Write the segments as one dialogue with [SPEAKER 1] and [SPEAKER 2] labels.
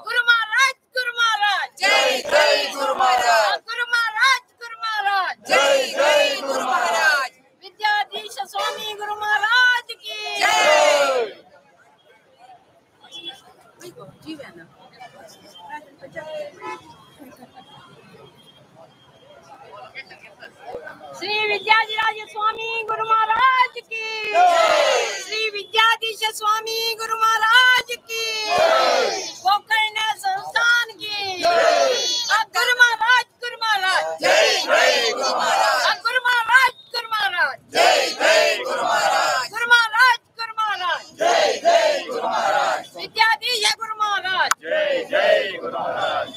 [SPEAKER 1] Guru Maharaj, Guru Maharaj, Jai Jai Guru Maharaj, Guru Maharaj, Guru Maharaj. Shri Vidyadhiraj स्वामी गुरु महाराज की, श्री विद्याधीश स्वामी गुरु महाराज की, गोकर्ण संस्थान की। गुरु महाराज, गुरु महाराज जय जय गुरु महाराज, गुरु महाराज, गुरु महाराज जय जय गुरु महाराज, गुरु महाराज, गुरु महाराज जय जय गुरु महाराज, विद्याधीश गुरु महाराज जय जय गुरु महाराज।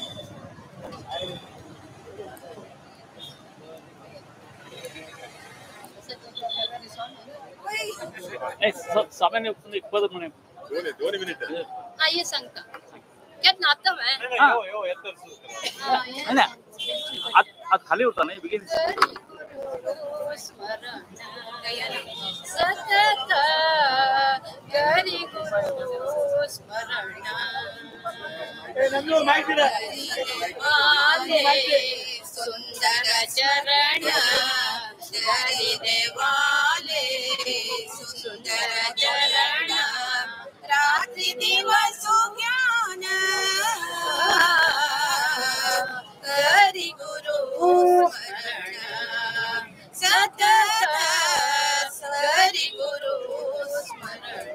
[SPEAKER 1] ये सांगता
[SPEAKER 2] खाली होता नाही बेगीन।
[SPEAKER 1] सतत करी गुरु स्मरण सुंदर चरण हरि देवाले सुंदर चरण रात्रि दिवस ज्ञान हरि गुरु स्मरण सतत हरि गुरु स्मरण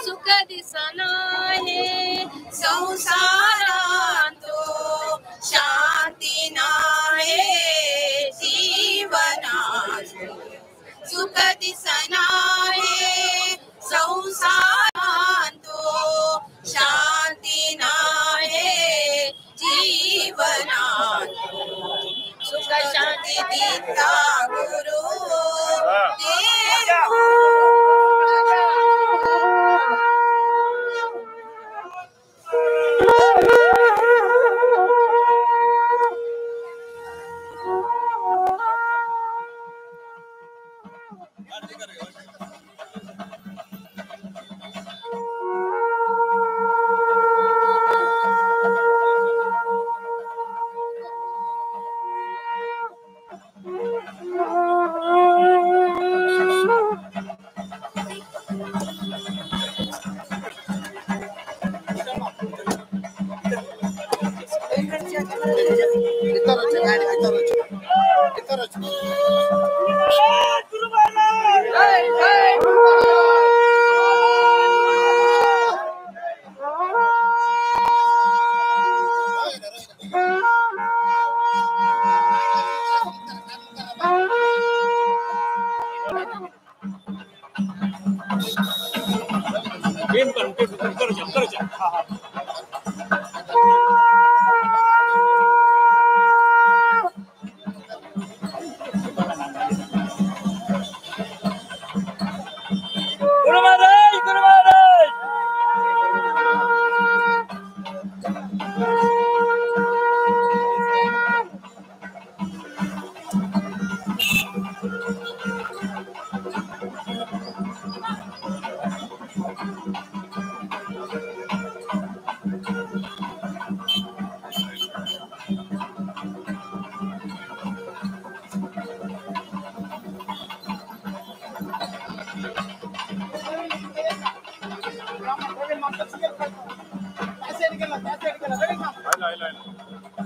[SPEAKER 1] सुख दिसनाहे संसारांतो शांती नाहे जीवनांतो सुख दिसनाहे संसारांतो शांती नाहे जीवनांतो सुख शांती दिता गुरु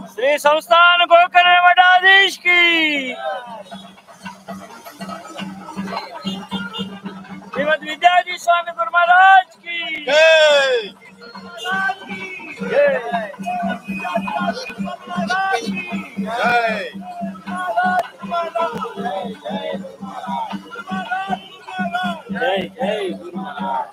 [SPEAKER 2] श्री संस्थान गोकर्ण मठाधीश की, श्रीमद विद्याधीश स्वामी गुरु महाराज की जय, जय जय जय गुरु महाराज।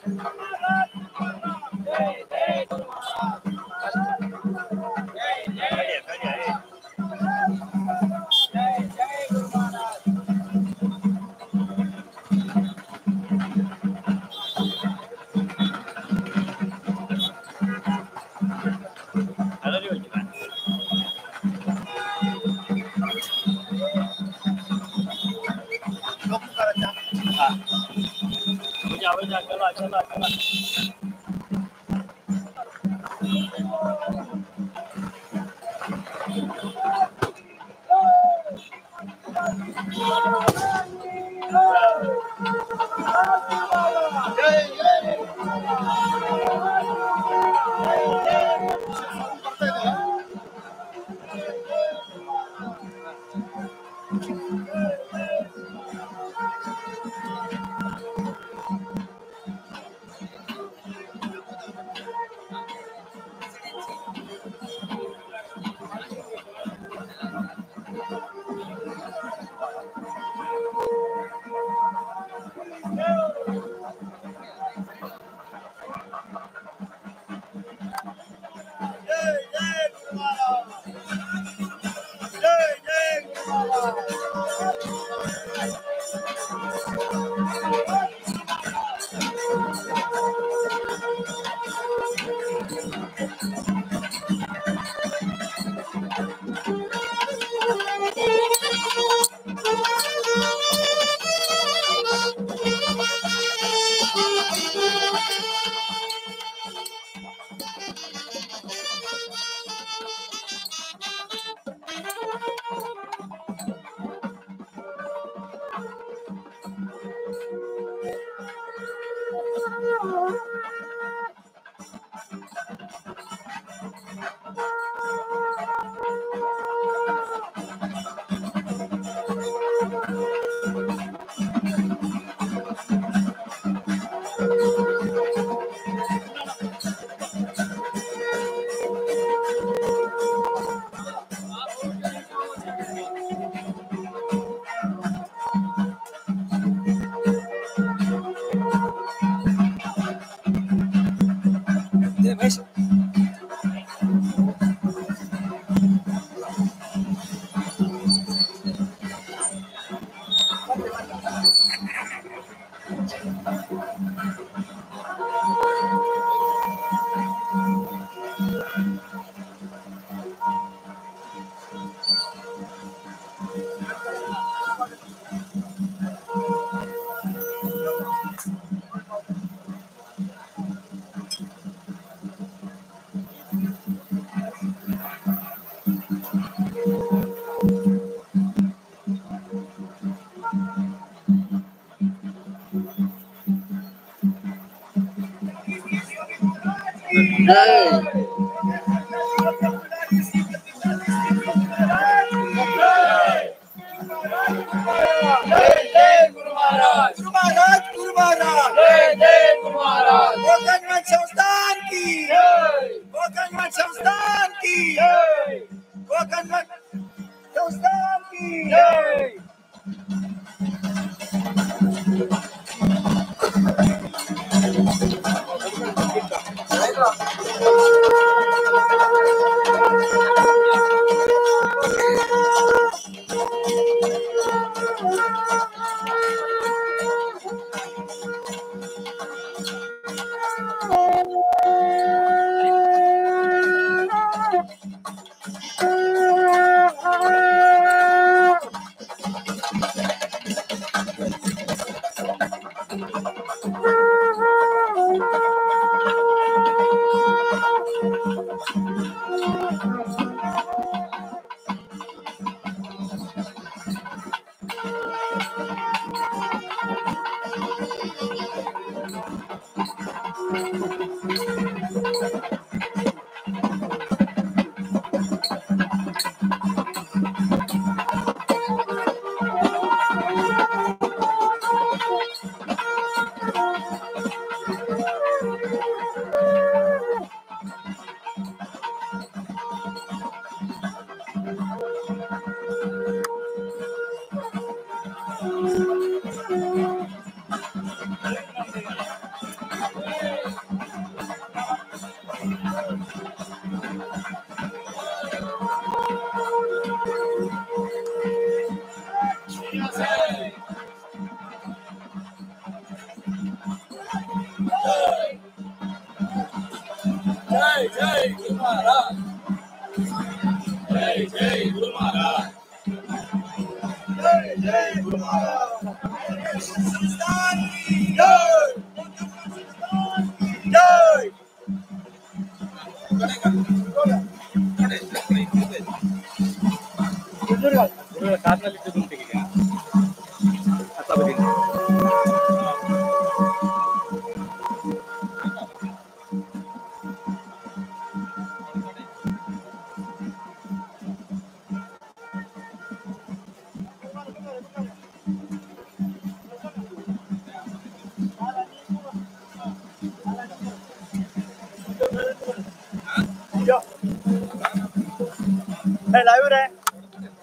[SPEAKER 2] लाइव रे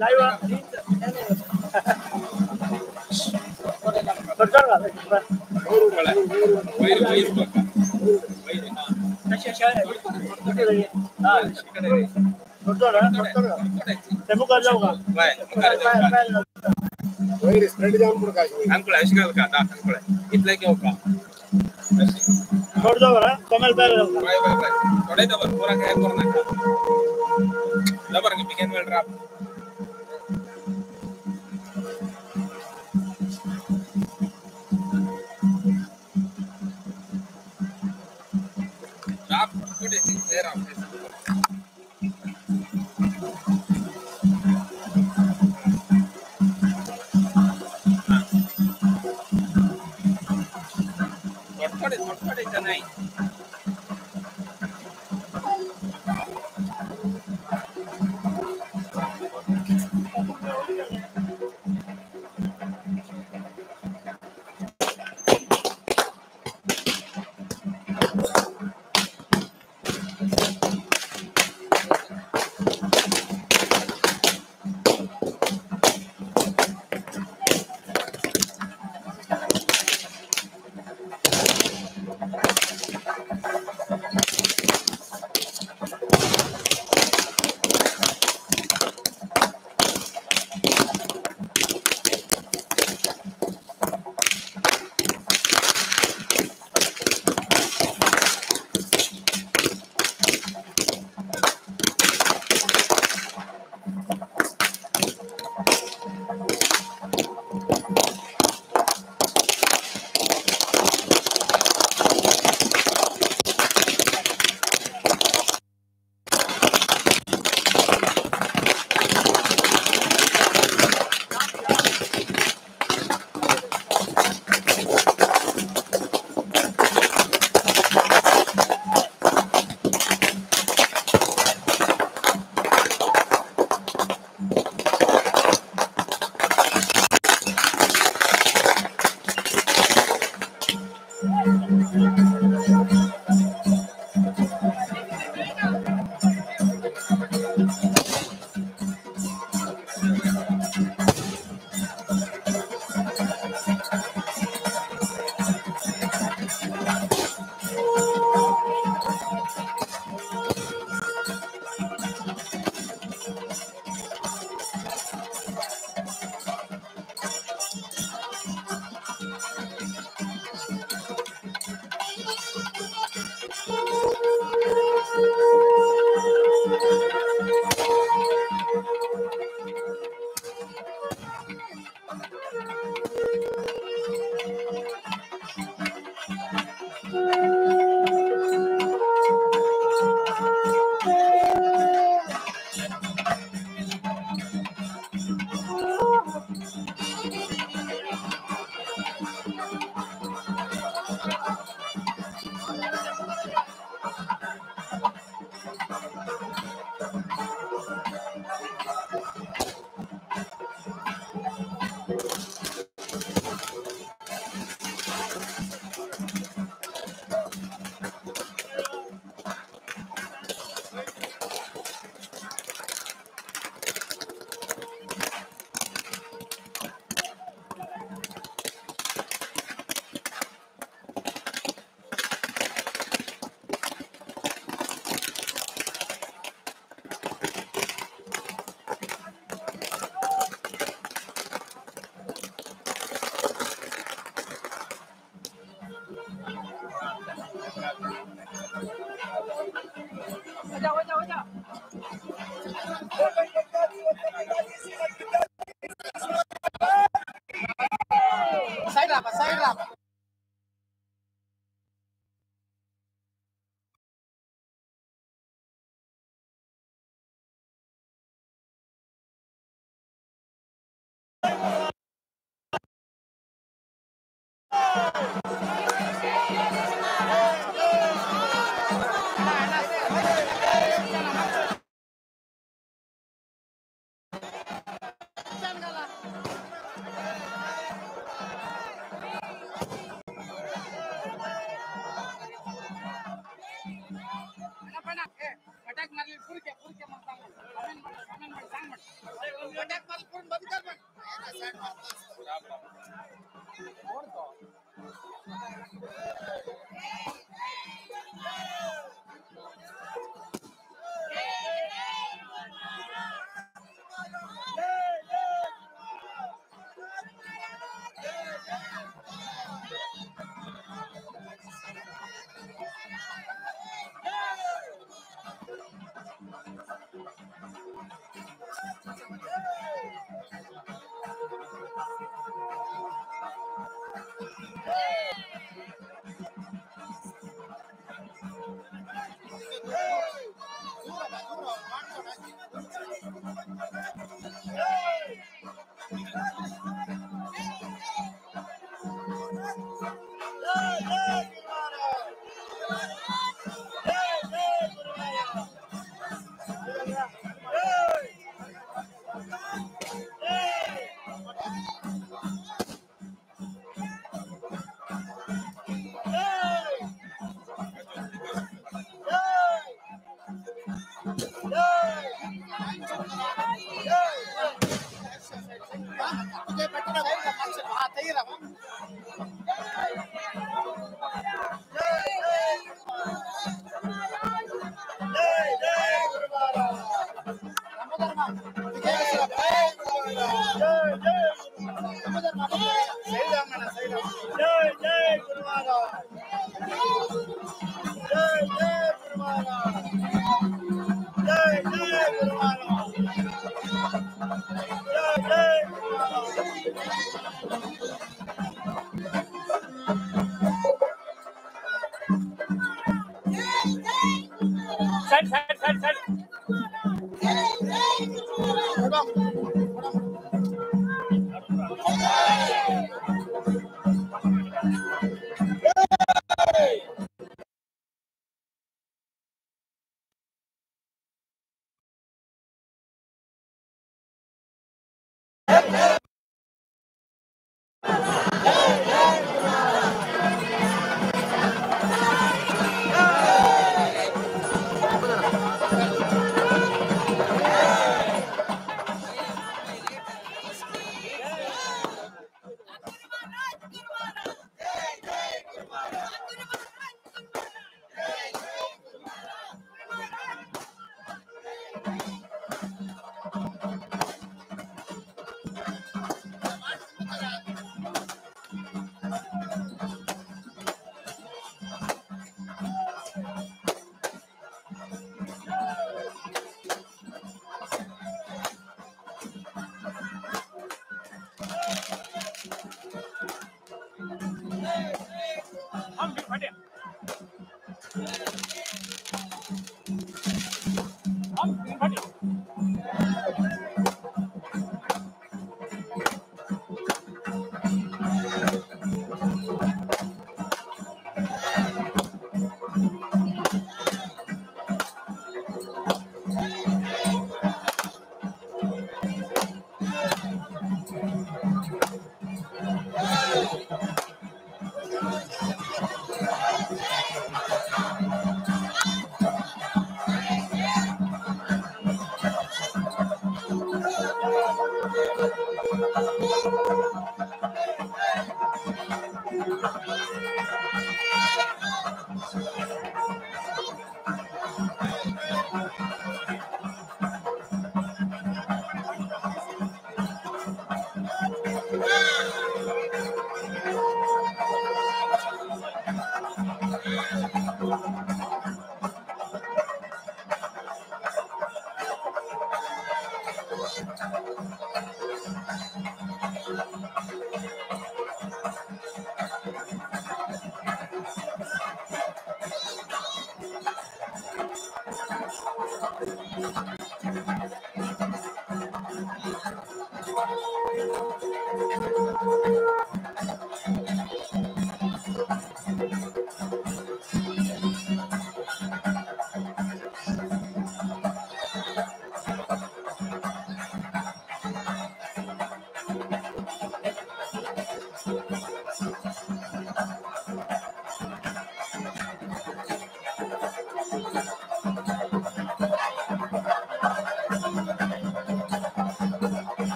[SPEAKER 2] live Side side side side. हम भी फटे, हम भी फटे।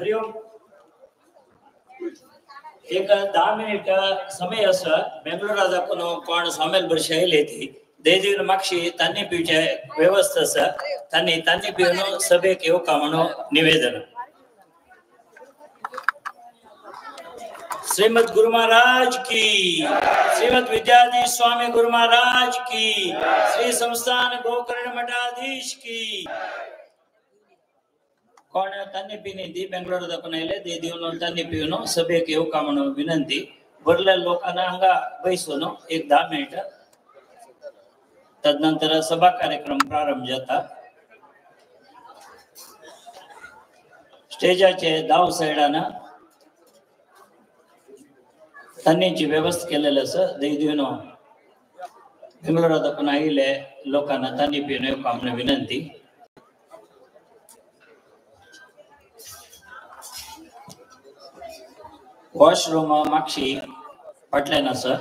[SPEAKER 2] हरिओम। एक 10 मिनिट समय आसा। बेंगलोरा दाखोवन कोण सामेल बरशी आयले ती देदीवन मागशी तांणी पिवचे व्यवस्था आसा, तांणी तांणी पिवन सभेक येवका म्हणून निवेदन। श्रीमद गुरु महाराज की, श्रीमद विद्याधीश स्वामी गुरु महाराज की, श्री संस्थान गोकर्ण मठाधीश की। कोण तांणी पिनी दी बेंगलोर दाखोवन आयले दे दिवन तांणी पिवन सभेक येवका म्हणून विनंती। बरल्या लोकांना हांगा बैसून एक 10 मिनिट, तदनंतर सभा कार्यक्रम प्रारंभ जाता। स्टेजाचे दाव सायडान तांची व्यवस्था केलेली आसा। दे दिवन बेंगलोरा दाखोवन आयिल्ले लोकांना तांणी पिवन येवका म्हणून विनंती। वॉशरूम मागशी फाटल्यान आसा।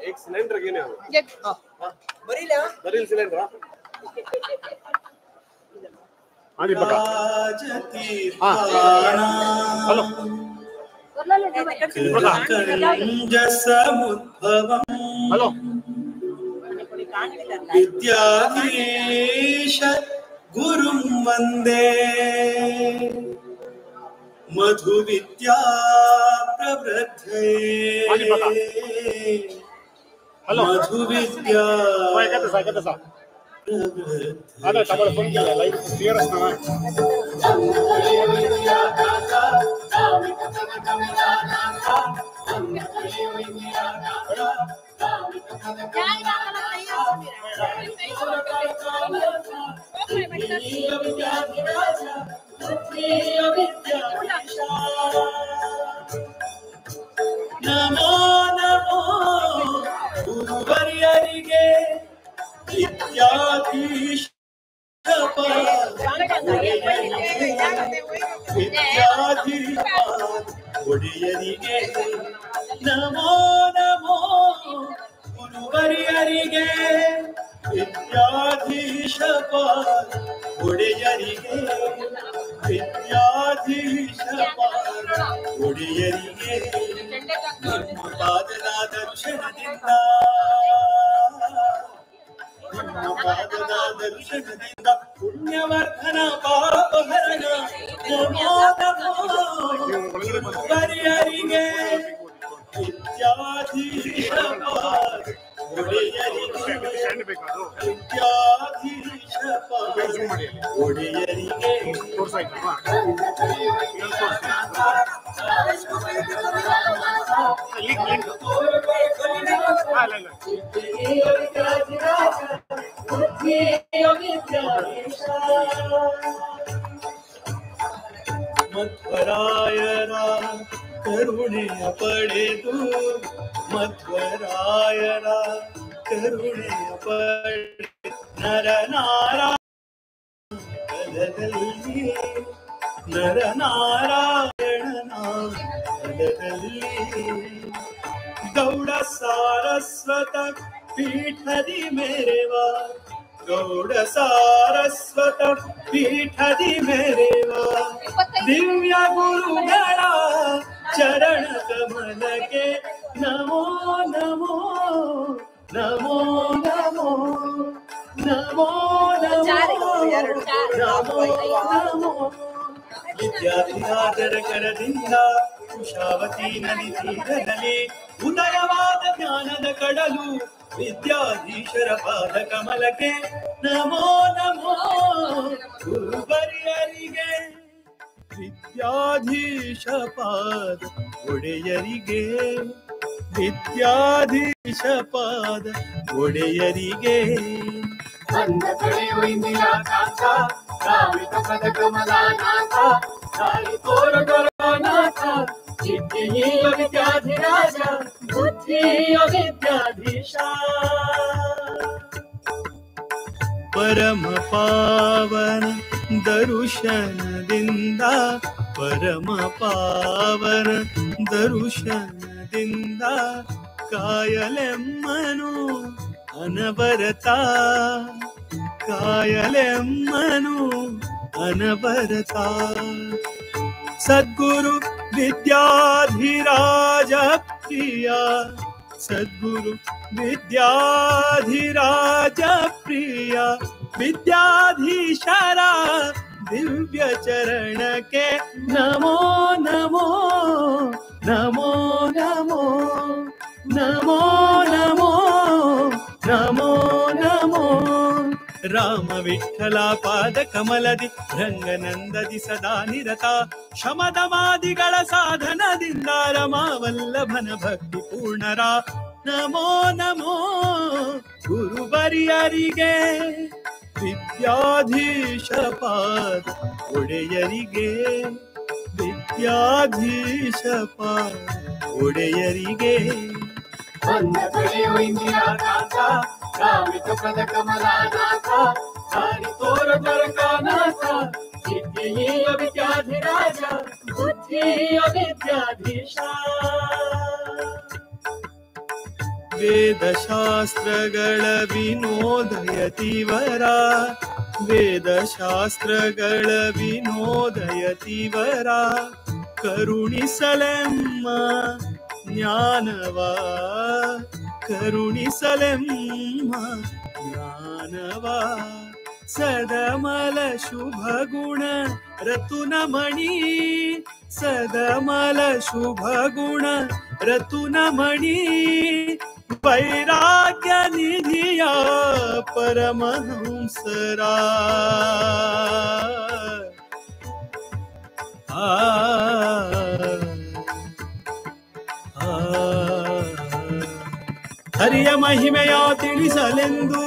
[SPEAKER 3] एक सिलेंडर घेणे बरील सिलेंडर हॅलो हॅलो
[SPEAKER 4] विद्याधीश गुरुं वंदे मधुविद्या प्रवृद्धये मधुविद्या नमो नमो गुरुवर्यರಿಗೆ ವಿದ್ಯಾಧೀಶ ವಿದ್ಯಾಧೀಶ ಒಡೆಯರಿಗೆ ನಮೋ ನಮೋ ಗುರುವರ್ಯರಿಗೆ ವಿದ್ಯಾಧೀಶ ಒಡೆಯರಿಗೆ ವಿದ್ಯಾಧೀಶ ಒಡೆಯರಿಗೆ ನಿಮ್ಮ ಪಾದದ ದರ್ಶನದಿಂದ ನಿಮ್ಮ ಪಾದದ ದರ್ಶನದಿಂದ ಪುಣ್ಯವರ್ಧನ ಪಾಪಹರಣ ನಮೋ ನಮೋ ಗುರುವರ್ಯರಿಗೆ ವಿದ್ಯಾಧೀಶ ಒಡೆಯರಿಗೆ ವಿದ್ಯಾಧೀಶ ಒಡೆಯರಿಗೆ ಮಧ್ವರಾಯರ ಕರುಣೆಯ ಪಡೆದು, ಮಧ್ವರಾಯರ ಕರುಣೆಯ ಪಡೆದು ನರನಾರಾಯಣದಲ್ಲಿ, ನರನಾರಾಯಣನ ಪದದಲ್ಲಿ. ಗೌಡ ಸಾರಸ್ವತ ಪೀಠದಿ ಮೆರೆವ, ಗೌಡ ಸಾರಸ್ವತ ಪೀಠದಿ ಮೆರೆವ ದಿವ್ಯ ಗುರುಗಳ ಚರಣ ಕಮಲಕ್ಕೆ ನಮೋ ನಮೋ ನಮೋ ನಮೋ ನಮೋ ನಮೋ ನಮೋ ನಮೋ. ವಿದ್ಯಾಧಿರಾಜರ ಕರದಿಂದ ಕುಶಾವತಿ ನದಿ ತೀರದಲ್ಲಿ ಉದಯವಾದ ಜ್ಞಾನದ ಕಡಲು ವಿದ್ಯಾಧೀಶರ ಪಾದ ಕಮಲಕ್ಕೆ ನಮೋ ನಮೋ ಗುರುವರ್ಯರಿಗೆ, ವಿದ್ಯಾಧೀಶ ಪಾದ ಒಡೆಯರಿಗೆ, ವಿದ್ಯಾಧೀಶ ಪಾದ ಒಡೆಯರಿಗೆ.
[SPEAKER 5] ಬಂದ ಕಡೆಯು ಇಂದಿರಾ ಕಾಂತ, ಕಾಮಿತ ಪದ ಕಮಲಾನಾಥ, ದಾರಿ ತೋರು ದೊರನಾಥ, ಸಿದ್ಧಿಯ ವಿದ್ಯಾಧಿರಾಜ, ಬುದ್ಧಿಯ ವಿದ್ಯಾಧೀಶ.
[SPEAKER 4] ಪರಮ ಪಾವನ ದರುಶನದಿಂದ, ಪರಮ ಪಾವನ ದರುಶನದಿಂದ ಕಾಯಲೆಮ್ಮನು ಅನವರತ, ಕಾಯಲೆಮ್ಮನು ಅನವರತ. ಸದ್ಗುರು ವಿದ್ಯಾಧಿರಾಜ ಪ್ರಿಯ, ಸದ್ಗುರು ವಿದ್ಯಾಧಿರಾಜ ಪ್ರಿಯ, ವಿದ್ಯಾಧೀಶರ ದಿವ್ಯ ಚರಣಕ್ಕೆ ನಮೋ ನಮೋ ನಮೋ ನಮೋ ನಮೋ ನಮೋ ನಮೋ ನಮೋ. ರಾಮ ವಿಠಲ ಪಾದ ಕಮಲದಿ ರಂಗನಂದದಿ ಸದಾ ನಿರತ, ಶಮದಮಾದಿಗಳ ಸಾಧನದಿಂದ ರಮಾವಲ್ಲಭನ ಭಕ್ತಿ ಪೂರ್ಣರ ನಮೋ ನಮೋ ಗುರುವರ್ಯರಿಗೆ, ವಿದ್ಯಾಧೀಶ ಪಾದ ಒಡೆಯರಿಗೆ, ವಿದ್ಯಾಧೀಶ ಪಾದ ಒಡೆಯರಿಗೆ.
[SPEAKER 5] ಬಂದ ಕಡೆಯು ಇಂದಿರಾ ಕಾಂತ, ಕಾಮಿತ ಪದ ಕಮಲಾನಾಥ, ದಾರಿ ತೋರು ದೊರಕನಾಥ, ಸಿದ್ಧಿಯ ವಿದ್ಯಾಧಿರಾಜ, ಬುದ್ಧಿಯ ವಿದ್ಯಾಧೀಶ.
[SPEAKER 4] ವೇದಶಾಸ್ತ್ರಗಳ ವಿನೋದಯತಿವರ, ವೇದಶಾಸ್ತ್ರಗಳ ವಿನೋದಯತಿವರ, ಕರುಣಿಸಲೆಮ್ಮ ಜ್ಞಾನವ, ಕರುಣಿಸಲೆಮ್ಮ ಜ್ಞಾನವ. ಸದಮಲ ಶುಭ ಗುಣ ರತುನಮಣಿ, ಸದಮಲ ಶುಭ ಗುಣ ರತುನಮಣಿ, ವೈರಾಗ್ಯ ನಿಧಿಯ ಪರಮಹಂಸರ. ಆ ಹರಿಯ ಮಹಿಮೆಯ ತಿಳಿಸಲೆಂದು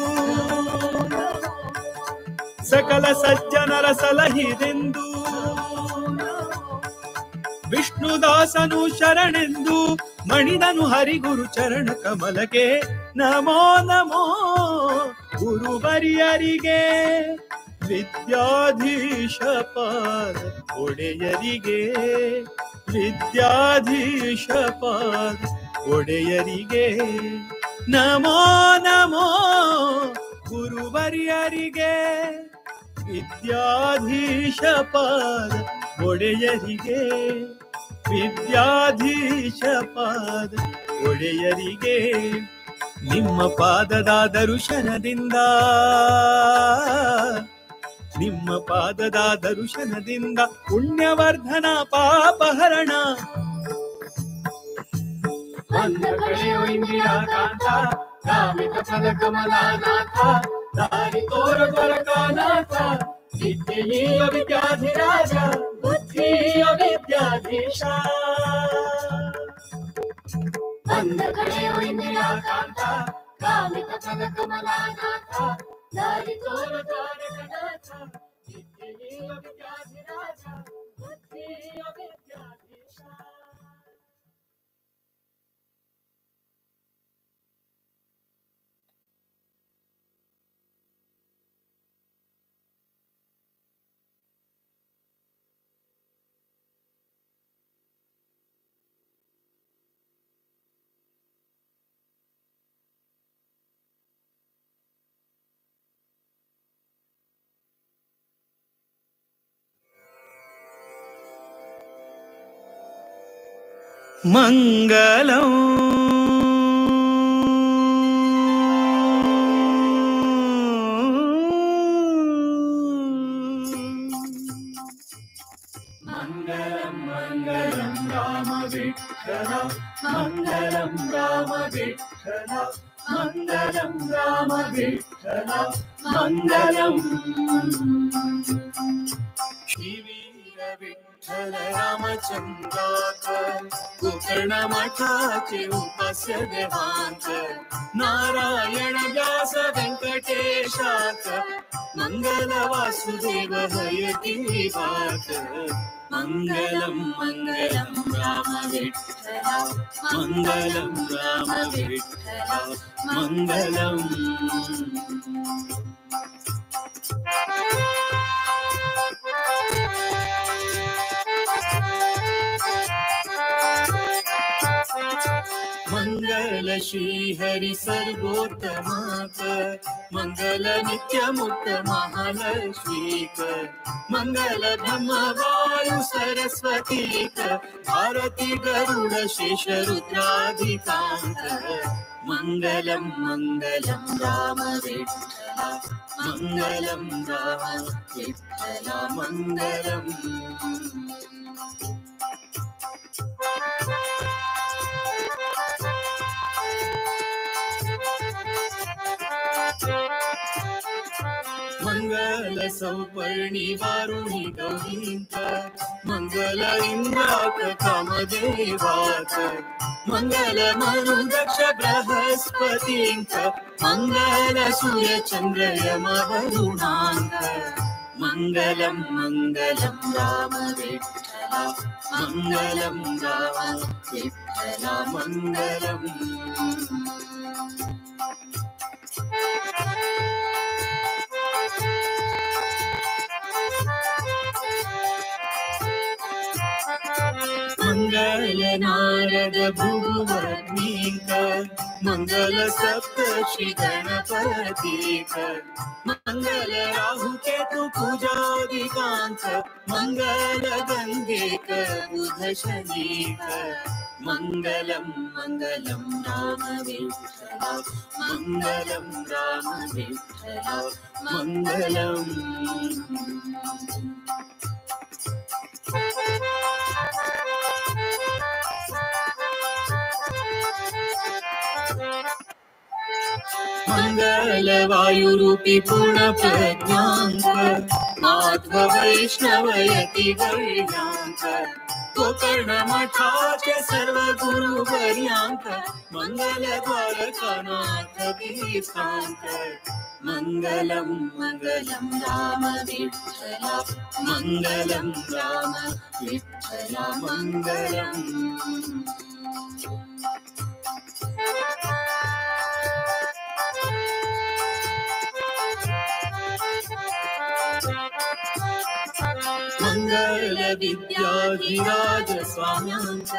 [SPEAKER 4] ಸಕಲ ಸಜ್ಜನರ ಸಲಹಿದೆಂದು, ವಿಷ್ಣುದಾಸನು ಶರಣೆಂದು ಮಣಿದನು ಹರಿಗುರು ಚರಣ ಕಮಲಕ್ಕೆ ನಮೋ ನಮೋ ಗುರುವರ್ಯರಿಗೆ, ವಿದ್ಯಾಧೀಶ ಪಾದ ಒಡೆಯರಿಗೆ, ವಿದ್ಯಾಧೀಶ ಪಾದ ಒಡೆಯರಿಗೆ ನಮೋ ನಮೋ ಗುರುವರ್ಯರಿಗೆ, ವಿದ್ಯಾಧೀಶ ಪಾದ ಒಡೆಯರಿಗೆ, ವಿದ್ಯಾಧೀಶ ಪಾದ ಒಡೆಯರಿಗೆ. ನಿಮ್ಮ ಪಾದದ ದರುಶನದಿಂದ, ನಿಮ್ಮ ಪಾದದ ದರುಶನದಿಂದ ಪುಣ್ಯವರ್ಧನ ಪಾಪಹರಣ.
[SPEAKER 5] ಬಂದ ಕಡೆಯು ಇಂದಿರಾ ಕಾಂತ, ಕಾಮಿತ ಪದ ಕಮಲಾನಾಥ, ದಾರಿ ತೋರು ದೊರಕನಾಥ, ಸಿದ್ಧಿಯ ವಿದ್ಯಾಧಿರಾಜ, ಬುದ್ಧಿಯ ವಿದ್ಯಾಧೀಶ. ಬಂದ ಕಡೆಯು ಇಂದಿರಾ ಕಾಂತ, ಕಾಮಿತ ಪದ ಕಮಲಾನಾಥ, ದಾರಿ ತೋರು ದ್ವಾರಕನಾಥ, ಸಿದ್ಧಿಯ ವಿದ್ಯಾಧಿರಾಜ, ಬುದ್ಧಿಯ ವಿದ್ಯಾಧೀಶ.
[SPEAKER 4] मंगलम।
[SPEAKER 5] मंगलम मंगलम राम विठ्ठल मंगलम राम विठ्ठल मंगलम राम विठ्ठल मंगलम। श्री वीर विठ्ठल रामचंद्राक गोकर्ण मठाचे उपास्य देवांक नारायण व्यास वेंकटेशाक मंगल वासुदेव हयतीवाक। मंगलम मंगलम राम विठ्ठल मंगलम राम विठ्ठल मंगलम। मंगल श्री हरि सर्वोत्तमाक मंगल नित्य मुक्त महालक्ष्मीक मंगल ब्रह्म वायु सरस्वतीक भारती गरुड शेष रुद्राधिकांक। मंगलम मंगलम राम विठ्ठल मंगलम राम विठ्ठल मंगलम। मंगल सौपर्णी वारुणी गौरींक मंगल इंद्राक कामदेवाक मंगल मनु दक्ष बृहस्पतींक मंगल सूर्य चंद्र यम वरुणांक। मंगलम मंगलम राम विठ्ठल मंगलम राम विठ्ठल मंगलम। मंगल नारद भुवग्निक मंगल सप्तर्षि गणपतीक मंगल राहु केतु पूजादिकांक मंगल गंगेक बुध शनीक। मंगलम मंगलम राम विठ्ठल मंगलम राम विठ्ठल मंगलम। मंगल वायुरूपी पूर्ण प्रज्ञांक माधव वैष्णव यति वर्यांक गोकर्ण मठाचे सर्व गुरु वर्यांक मंगल द्वारकानाथ तीर्थांक। मंगलम मंगलम राम विठ्ठल मंगलम राम विठ्ठल मंगलम। मंगल विद्याधिराज स्वाम्यांक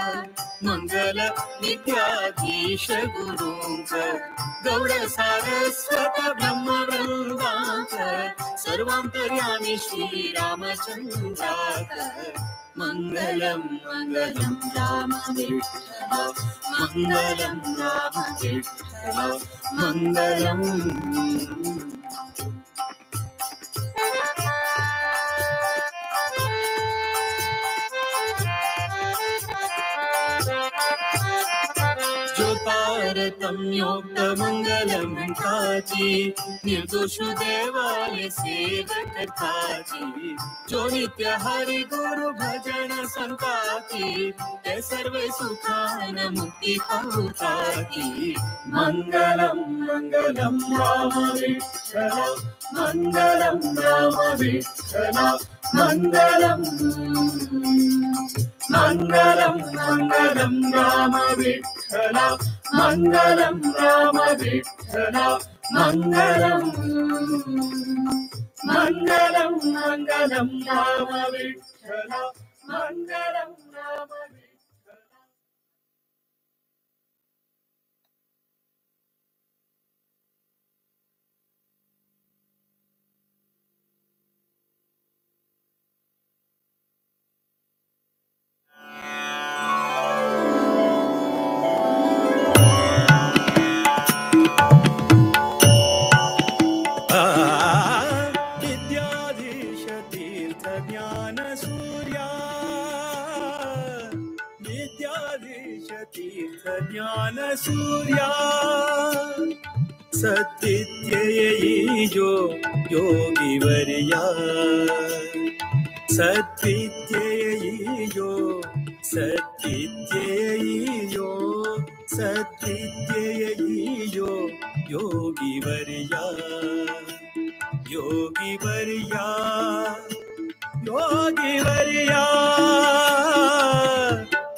[SPEAKER 5] मंगल विद्याधीश गुरूंक गौड सारस्वत ब्रह्म वृंदांक सर्वांतर्यामी श्री रामचंद्राक। मंगलम मंगलम राम विठ्ठल मंगलम राम विठ्ठल मंगलम। तारतम्योक्त मंगलम काची निर्दोष देवालय सेवक थाची जो नित्य हरि गुरु भजन संताची ते सर्व सुखान मुक्ती पावताची। मंगलम मंगलम राम विठ्ठल मंगलम राम विठ्ठल मंगलम। मंगलम मंगलम राम विठ्ठल मंगलम राम विठ्ठल मंगलम। मंगलम मंगलम राम विठ्ठल मंगलम राम विठ्ठल।
[SPEAKER 4] तीर्थ ज्ञान सूर्या सद्विद्येयो योगिवर्या सद्विद्येयो सद्विद्येयो सद्विद्येयो योगिवर्या योगिवर्या योगिवर्या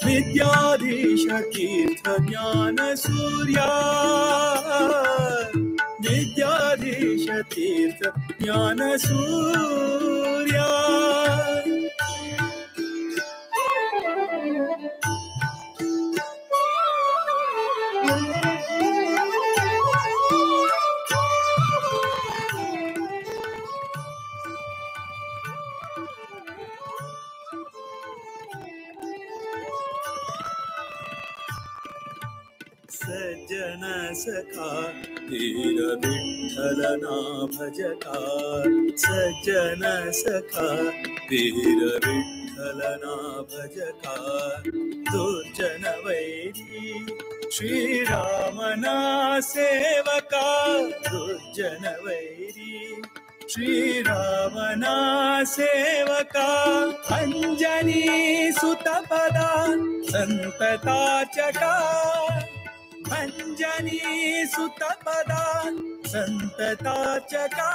[SPEAKER 4] विद्याधीश तीर्थ ज्ञान सूर्या विद्याधीश तीर्थ ज्ञान सूर्या। सज्जन सखा वीर विठ्ठलना भजका सज्जन सखा वीर विठ्ठलना भजका दुर्जन वैरी श्रीरामना सेवका दुर्जन वैरी श्रीरामना सेवका अंजनी सुतपदा संतता चका अंजनी सुतपदा संतता चका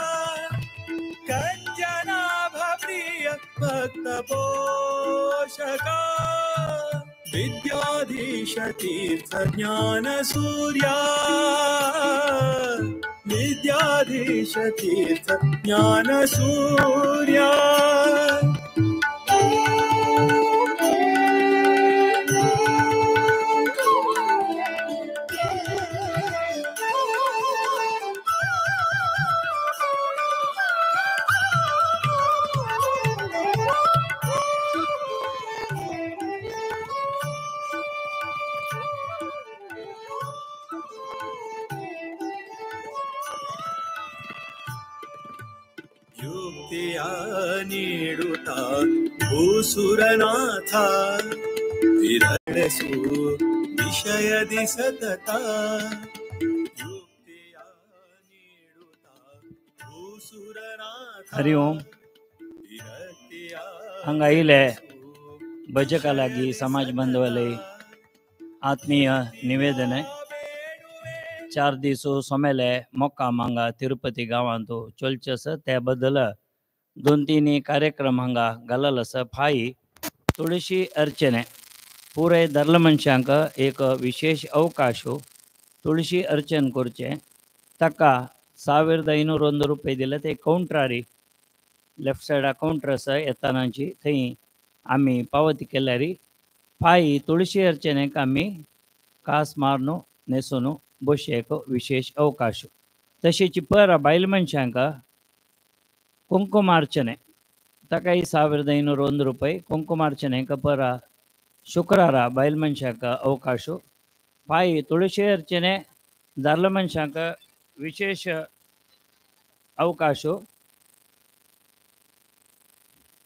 [SPEAKER 4] कंजनाभ प्रिय भक्त पोषका विद्याधीश तीर्थ ज्ञान सूर्या विद्याधीश तीर्थ ज्ञान सूर्या। युक्तिಯ ನೀಡುತ್ತಾ ಭೂಸುರನಾಥ ವಿರಳಿಸು ವಿಷಯದಿ ಸತತ ಯುಕ್ತಿಯ ನೀಡುತ್ತಾ ಭೂಸುರನಾಥ.
[SPEAKER 2] हरि ओम. हांगा आयिल्ले भजका लागीं समाज बांधवाले आत्मीय निवेदन. 4 दीस सोमेले मोक्काम हांगा तिरुपती गांवांत चलचे आसा. त्या बद्दल 2-3 कार्यक्रम हांगा घालल आसा. फाई तुळशी अर्चने पुराय धर्ल मनशांक एक विशेष अवकाश तुळशी अर्चन करचें. ताका 1501 रुपये दिले ते कावंटरारी लेफ्ट सायडा कावंटर आसा येतानाची थंय आमी पावती केल्यारी फाई तुळशी अर्चनेक आमी कास मारून न्हेसून बशेक विशेष अवकाश. तशेंच पर बायल मनशांक कुंकुमार्चने ताकाय 1501 रुपये कुंकुमार्चनेक पर शुक्रारा बायल मनशांक अवकाश. फाई तुळशी अर्चने दादलो मनशांक विशेष अवकाश.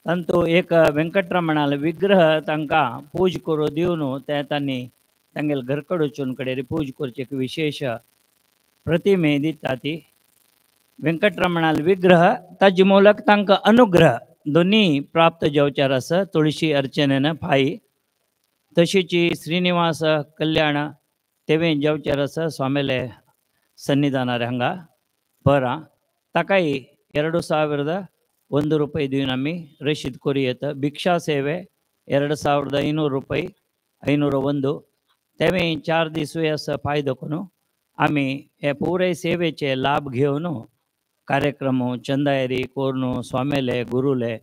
[SPEAKER 2] तांतू एक वेंकटरमणाले विग्रह तांकां पूज करून दिवन ते तांणी तांगेले घरकडेन वचून कडेन पूज करची एक विशेष प्रतिमे दिता ती वेंकटरमणाले विग्रह ताजे मोलक तांकां अनुग्रह दोन्ही प्राप्त जावचार आसा तुळशी अर्चनेन फाई. तशीच श्रीनिवास कल्याण तेवें जावचार आसा स्वामीले सन्निधानार हांगा परां ताकाय 2001 रुपये दिवन आमी रशीद करूं येता. भिक्षा सेवे 2500 रुपये 501 तेवें 4 दिसूय आसा फायदो करून आमी हे पुराय सेवेचे लाभ घेवन कार्यक्रम चंदायरी करून स्वामीले गुरुले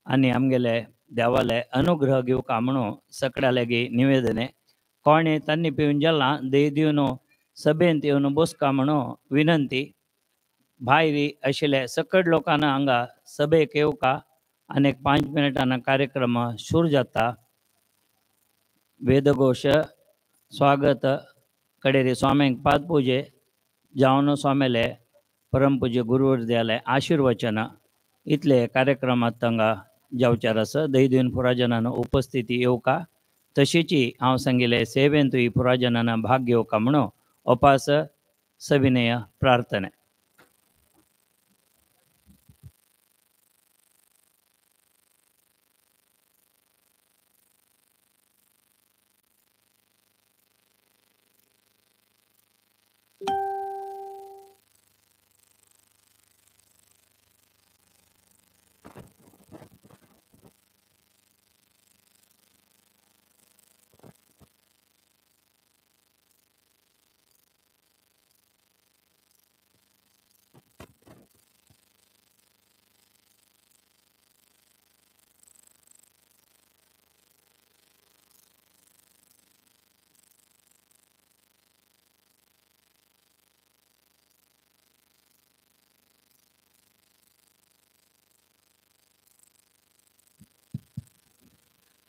[SPEAKER 2] आनी आमगेले देवाले अनुग्रह घेवका म्हणून सगळ्या लागीं निवेदन. कोणें तांणी पिवन जाला दे दिवन सभेंत येवन बसका म्हणून विनंती. भायर आशिल्ले सकट लोकांना हांगा सभेक येवका आनी 5 मिनटां कार्यक्रम सुरू जाता. वेदघोष स्वागत कडेरी स्वाम्यांक पादपुजे जावन स्वामीले परमपूज्य गुरुवर्याले आशीर्वचन इतले कार्यक्रमात हांगा जावचार आसा. दही दिवन पुराजनान उपस्थिती येवका. तशीची हांव सांगिल्ले सेवेंतूय पुराजनान भाग घेवका म्हणून अपास सविनय प्रार्थना.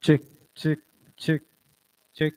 [SPEAKER 6] Check, check, check, check.